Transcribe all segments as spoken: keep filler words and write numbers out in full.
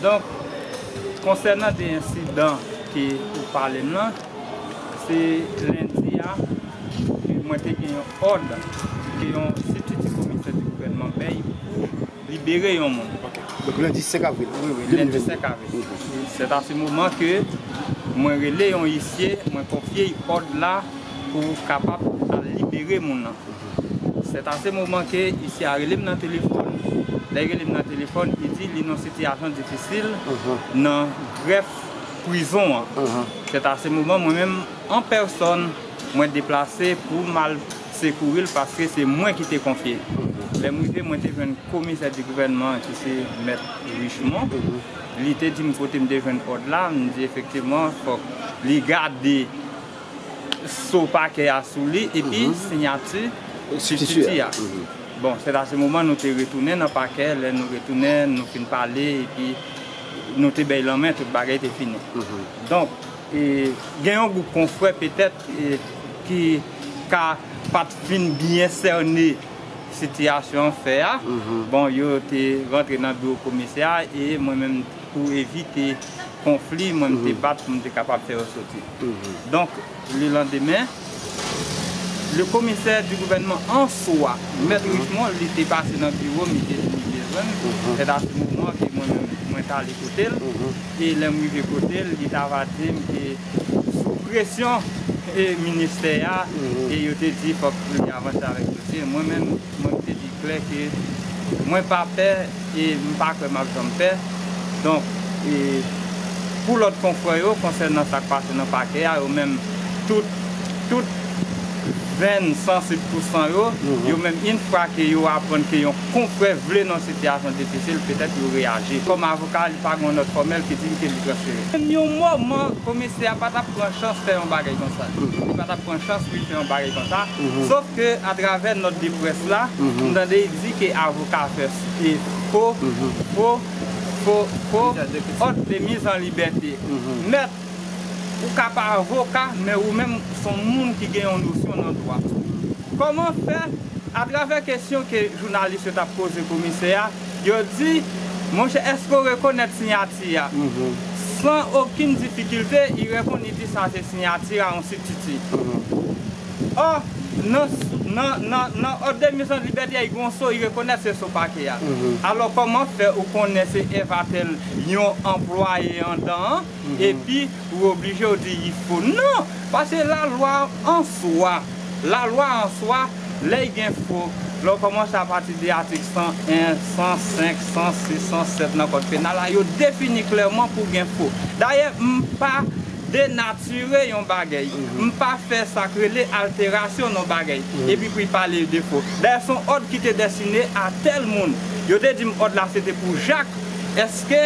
Donk, konsènan de ensidan ke ou pale m lan, se lendi a, mwen te gen yon òd ke yon sititi komisè di gouvènman bay pou libere yon moun. Ok. Donk, lendi senk avril. Wi, wi, lendi senk avril. Mhm. Se ta se moman ke mwen rele yon isye, mwen konfye l òd la pou kapab al libere moun nan. Se ta se moman ke isye a rele m nan telefòn. Lè l rele m nan telefòn, li di li nan sitiyasyon difisil nan grèf prizon an. Se ta se moman, mwen menm, an pèsòn, mwen deplase pou m al sekouri l paske se mwen ki te konfye. Lè m rive, mwen te jwenn komisè di gouvènman ki se mèt Richemond. Li te di m kote m te jwenn òd la, m di efektivman, fòk li gade so pakè a sou li, epi siyati sibstiti a. Bon, se ta se moman nou te retounen nan pakè, lè nou retounen, nou fin pale, epi nou te bay lanmen, tout bagay te fini. Donk, e, gen yon gwoup konfrè petèt, e, ki ka pa t fin byen sène sitiyasyon an fè a. Bon, yo te rantre nan biwo komisè a e mwen menm, pou evite konfli, mwen m te bat pou m te kapab fè yo soti. Donk, lelandemen, le komisè di gouvènman an swa, mèt Richemond, li te pase nan biwo m, li te di li bezwen m. Se ta se moman ke mwen menm, mwen t ale kote l. E lè m rive kote l, li t ava di m ke sou presyon, e, ministè a, e yo te di fòk li avanse avèk dosye. Mwen menm, mwen m te di klè ke mwen pa pè e m pa kwè m ap janm pè. Donk, e, pou lòt konfrè yo, konsènan sa k pase nan pakè a, yo menm, tout, tout venn sansib pou san yo, yo menm, yon fwa ke yo aprann ke yon konfrè vle nan sitiyasyon difisil, petèt yo reyaji. Kòm avoka, li pa gen yon nòt fòmèl ki di m ke li transfere. Menm yon moman, komisè a pa t ap pran chans fè yon bagay konsa. Li pa t ap pran chans pou l fè yon bagay konsa. Sof ke atravè nòt de près la, m tande l di ke avoka fè e fo, fo, fo, fo òd de miz an libète. Mèt, ou ka pa avoka, men ou menm se yon moun ki gen yon nosyon nan dwa. Kòman fè, atravè kesyon ke jounalis yo t ap poze komisè a, yo di, monchè, èske w rekonèt siyati a? San okenn difikilte, li reponn, li di sa se siyati a yon sibstiti. Ò, nan, nan, nan, nan òd de miz an libète a, li gen yon so, li rekonèt se so pakè a. Alò, kòman fè ou konnen se Evatel, yon anplwaye anndan an, epi ou oblije w di li fo? Non! Paske lalwa an swa, lalwa an swa, lè l gen fo, lè w kòmanse apati de atik san en, san senk, san sis, san sèt nan kòd penal la, yo defini klèman pou gen fo. Dayè, m pa denatire yon bagay. M pa fè sa k rele alterasyon nan bagay. Epi pou y pale de fo. Dayè, se yon òd ki te destine a tèl moun. Yo te di m òd la se te pou Jak. Èske,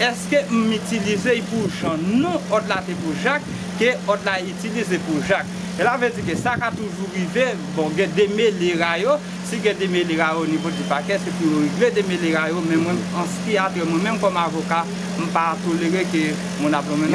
èske m itilize l pou Jan? Non, òd la te pou Jak, ke òd la itilize pou Jak. Cela veut dire ke sa ka toujou rive, bon, gen demele ra yo, si gen demele ra yo o nivo di pakè, se pou yo regle demele ra yo, men mwen, an s ki a trè, mwen menm kòm avoka, m pa tolere ke moun ap lonmen non.